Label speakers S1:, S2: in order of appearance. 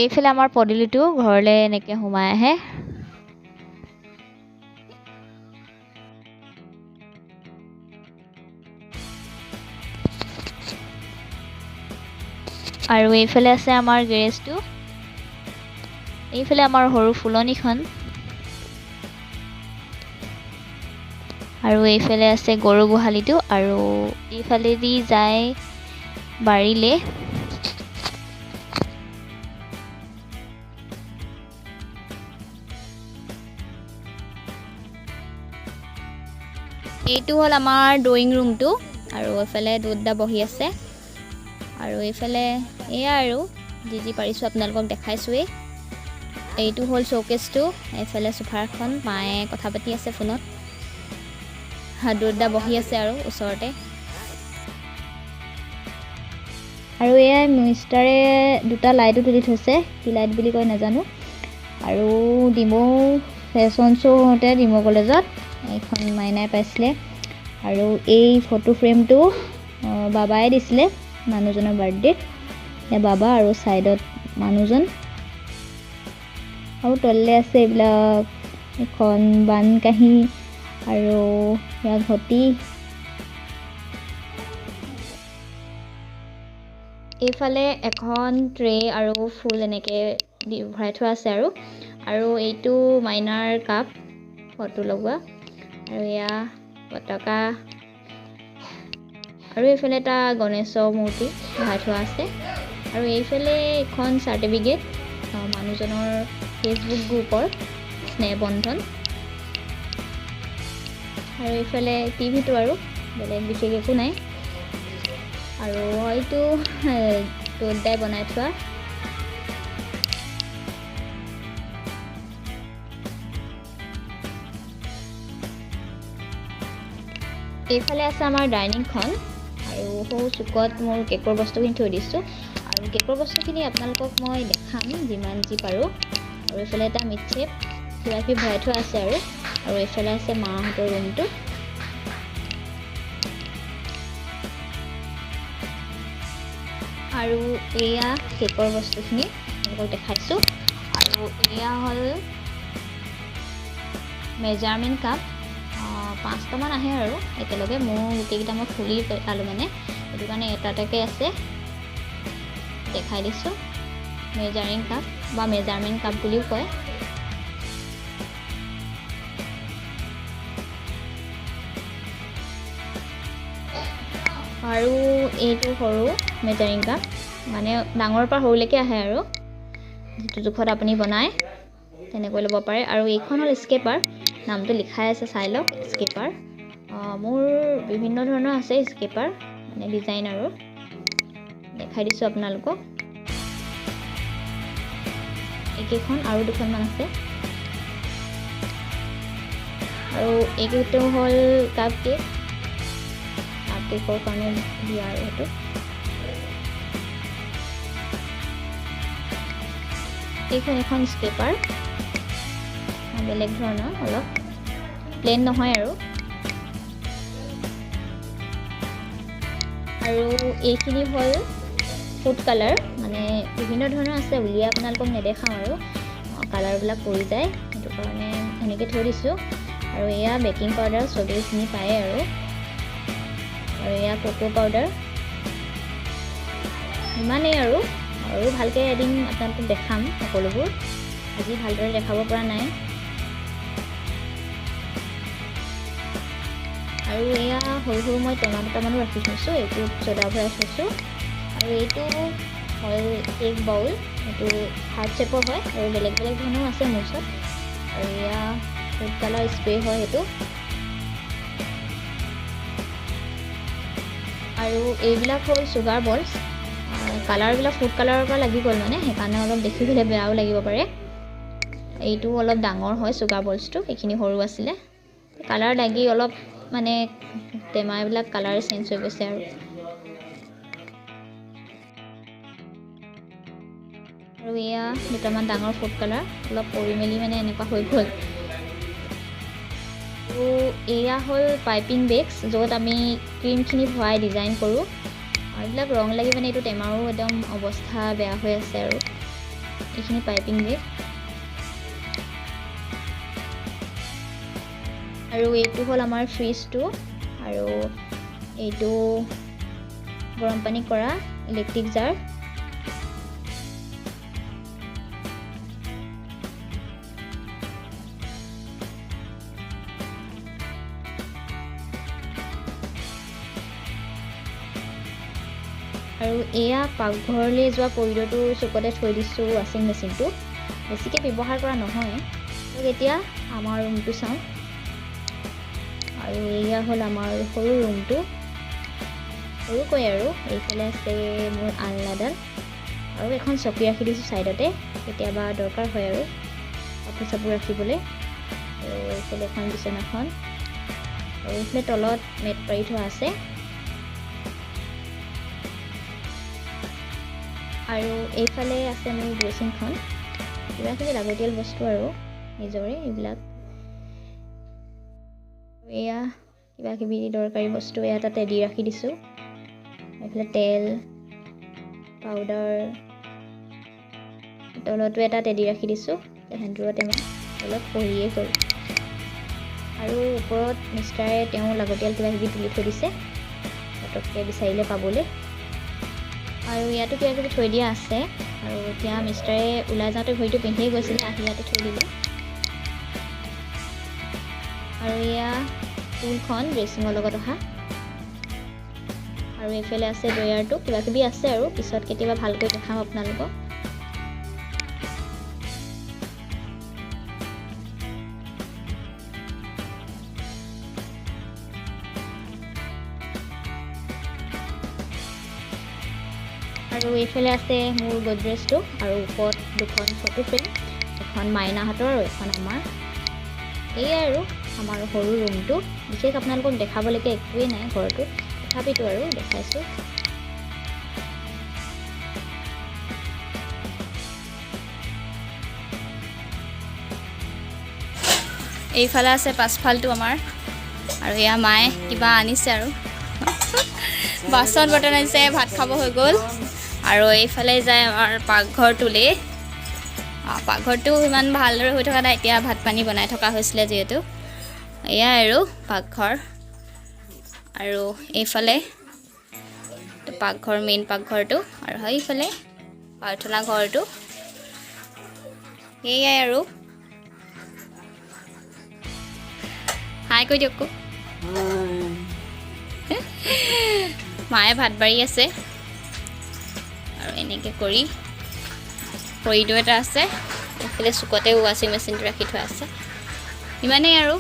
S1: এইফালে আমাৰ পদূলিটো ঘৰলৈ এনেকৈ সোমাই আহে। আৰু এইফালে আছে আমাৰ গেৰেজটো। এইফালে আমাৰ সৰু ফুলনিখন। আৰু এইফালে আছে গৰু গোহালিটো। আৰু এইফালেদি যায় বাৰীলে। এইটো হ'ল আমাৰ ড্ৰয়িং ৰুমটো। আৰু এইফালে দুটা বহি আছে। আৰু এইফালে এয়া আৰু যি যি পাৰিছোঁ আপোনালোকক দেখাইছোঁৱেই। এইটো হ'ল শ্ব'কেছটো। এইফালে চোফাৰখন, মায়ে কথা পাতি আছে ফোনত। দুটা বহি আছে আৰু ওচৰতে। আৰু এয়াই মিষ্টাৰে দুটা লাইটো তুলি থৈছে, কি লাইট বুলি কয় নাজানো। আৰু ডিমৌ ফেশ্বন শ্ব' হওঁতে ডিমৌ কলেজত এইখন মাইনাই পাইছিলে। আৰু এই ফটো ফ্ৰেমটো বাবাই দিছিলে মানুহজনৰ বাৰ্থডেত। এয়া বাবা আৰু ছাইডত মানুহজন। আৰু তললৈ আছে এইবিলাক এখন বানকাঁহী আৰু ইয়াৰ ঘটি। এইফালে এখন ট্ৰে আৰু ফুল এনেকৈ দি ভৰাই থোৱা আছে। আৰু আৰু এইটো মাইনাৰ কাপ ফটো লগোৱা। আৰু এয়া পতাকা। আৰু এইফালে এটা গণেশৰ মূৰ্তি বহাই থোৱা আছে। আৰু এইফালে এখন চাৰ্টিফিকেট মানুহজনৰ ফেচবুক গ্ৰুপৰ স্নেহবন্ধন। আৰু এইফালে টিভিটো, আৰু বেলেগ বিশেষ একো নাই। আৰু এইটো দৌদাই বনাই থোৱা। এইফালে আছে আমাৰ ডাইনিংখন। আৰু সৰু চুকত মোৰ কেকৰ বস্তুখিনি থৈ দিছোঁ। আৰু কেকৰ বস্তুখিনি আপোনালোকক মই দেখাম যিমান যি পাৰোঁ। আৰু এইফালে এটা মিটচেপ কিবা কিবি ভৰাই থোৱা আছে। আৰু আৰু এইফালে আছে মাহঁতৰ ৰুমটো। আৰু এয়া কেকৰ বস্তুখিনি আপোনালোকক দেখাইছোঁ। আৰু এয়া হ'ল মেজাৰমেণ্ট কাপ, 5টামান আহে আৰু একেলগে। মোৰ গোটেইকেইটা মই খুলি পেলালোঁ মানে, সেইটো কাৰণে এটা এটাকৈ আছে, দেখাই দিছোঁ। মেজাৰিং কাপ বা মেজাৰমেণ্ট কাপ বুলিও কয়। আৰু এইটো সৰু মেজাৰিং কাপ, মানে ডাঙৰৰ পৰা সৰুলৈকে আহে আৰু যিটো জোখত আপুনি বনায় তেনেকৈ ল'ব পাৰে। আৰু এইখন হ'ল স্কেপাৰ, নামটো লিখাই আছে চাই লওক, স্কেপাৰ। মোৰ বিভিন্ন ধৰণৰ আছে স্কেপাৰ, মানে ডিজাইন আৰু দেখাই দিছোঁ আপোনালোকক। এইকেইখন আৰু দুখনমান আছে। আৰু এইকেইটো হ'ল কাপ কেক, কাপ কেকৰ কাৰণে দিয়া আৰু সেইটো। এইখন এখন স্কেপাৰ, বেলেগ ধৰণৰ, অলপ প্লেইন নহয় আৰু। আৰু এইখিনি হ'ল ফুড কালাৰ, মানে বিভিন্ন ধৰণৰ আছে, উলিয়াই আপোনালোকক নেদেখাওঁ আৰু কালাৰবিলাক পৰি যায়, সেইটো কাৰণে এনেকৈ থৈ দিছোঁ। আৰু এয়া বেকিং পাউডাৰ, চবেই চিনি পায় আৰু। আৰু এয়া ককো পাউডাৰ। ইমানেই আৰু। আৰু ভালকৈ এদিন আপোনালোকক দেখাম সকলোবোৰ, আজি ভালদৰে দেখাব পৰা নাই। আৰু এয়া সৰু সৰু মই টেমা দুটামানো ৰাখি থৈছোঁ, এইটো চ'দা ভৰাই থৈছোঁ। আৰু এইটো হ'ল কেক বাউল, এইটো হাৰ্ট শ্বেপৰ হয় আৰু বেলেগ বেলেগ ধৰণৰো আছে মোৰ ওচৰত। আৰু এয়া ফুড কালাৰ স্প্ৰে হয় সেইটো। আৰু এইবিলাক হ'ল চুগাৰ বলছ, কালাৰবিলাক ফুড কালাৰৰ পৰা লাগি গ'ল মানে, সেইকাৰণে অলপ দেখিবলৈ বেয়াও লাগিব পাৰে। এইটো অলপ ডাঙৰ হয় চুগাৰ বলছটো, এইখিনি সৰু আছিলে। কালাৰ লাগি অলপ মানে টেমাবিলাক কালাৰ চেঞ্জ হৈ গৈছে আৰু। আৰু এয়া দুটামান ডাঙৰ ফুড কালাৰ অলপ পৰি মেলি মানে এনেকুৱা হৈ গ'ল। আৰু এয়া হ'ল পাইপিং বেগছ, য'ত আমি ক্ৰীমখিনি ভৰাই ডিজাইন কৰোঁ। আৰু এইবিলাক ৰং লাগি মানে এইটো টেমাৰো একদম অৱস্থা বেয়া হৈ আছে আৰু। এইখিনি পাইপিং বেগ। আৰু এইটো হ'ল আমাৰ ফ্ৰিজটো, আৰু এইটো গৰম পানী কৰা ইলেক্ট্ৰিক জাৰ। আৰু এয়া পাকঘৰলৈ যোৱা কৰিডৰটোৰ চুকতে থৈ দিছোঁ ৱাশ্বিং মেচিনটো, বেছিকৈ ব্যৱহাৰ কৰা নহয়। এতিয়া আমাৰ ৰুমটো চাওঁ। আৰু এয়া হ'ল আমাৰ সৰু ৰুমটো, সৰুকৈ। আৰু এইফালে আছে মোৰ আলনাডাল, আৰু এখন চকী ৰাখি দিছোঁ ছাইডতে, কেতিয়াবা দৰকাৰ হয় আৰু কাপোৰ চাপোৰ ৰাখিবলৈ। আৰু এইফালে এখন বিচনাখন, আৰু এইফালে তলত মেট পাৰি থোৱা আছে। আৰু এইফালে আছে মোৰ ড্ৰেছিংখন, কিবা কিবি লাগতিয়াল বস্তু আৰু নিজৰে এইবিলাক। এয়া কিবা কিবি দৰকাৰী বস্তু এয়া তাতে দি ৰাখি দিছোঁ। এইফালে তেল, পাউডাৰ, তলতো এটা টেডি ৰাখি দিছোঁ, সেন্দুৰৰ টেমা অলপ পৰিয়ে গ'ল। আৰু ওপৰত মিষ্টাৰে তেওঁ লাগতিয়াল কিবা কিবি তুলি থৈ দিছে, পটককৈ বিচাৰিলে পাবলৈ। আৰু ইয়াতো কিবা কিবি থৈ দিয়া আছে। আৰু এতিয়া মিষ্টাৰে ওলাই যাওঁতে ঘড়ীটো পিন্ধিয়ে গৈছিলে, আহি ইয়াতে থৈ দিলে। আৰু এয়া টুলখন ড্ৰেছিঙৰ লগত অহা। আৰু এইফালে আছে ড্ৰয়াৰটো, কিবা কিবি আছে আৰু পিছত কেতিয়াবা ভালকৈ দেখাম আপোনালোকক। আৰু এইফালে আছে মোৰ গডৰেজটো, আৰু ওপৰত দুখন ফটো ফ্ৰেম, এখন মাইনাহঁতৰ আৰু এখন আমাৰ। এয়াই আৰু আমাৰ সৰু ৰুমটো, বিশেষ আপোনালোকক দেখাবলৈকে একোৱেই নাই ঘৰটোত, তথাপিতো আৰু দেখাইছোঁ।
S2: এইফালে আছে পাছফালটো আমাৰ। আৰু এয়া মায়ে কিবা আনিছে আৰু বাচন বৰ্তন আনিছে, ভাত খাব হৈ গ'ল। আৰু এইফালে যায় আমাৰ পাকঘৰটোলৈ। পাকঘৰটো ইমান ভালদৰে হৈ থকা নাই, এতিয়া ভাত পানী বনাই থকা হৈছিলে যিহেতু। এয়াই আৰু পাকঘৰ। আৰু এইফালে পাকঘৰ, মেইন পাকঘৰটো, আৰু সেইফালে প্ৰাৰ্থনা ঘৰটো। সেয়াই আৰু। হাই কৈ দিয়ক। মায়ে ভাত বাঢ়ি আছে। আৰু এনেকৈ কৰি কৰিডৰ এটা আছে, এইফালে চুকতে ৱাশ্বিং মেচিনটো ৰাখি থোৱা আছে। ইমানেই আৰু।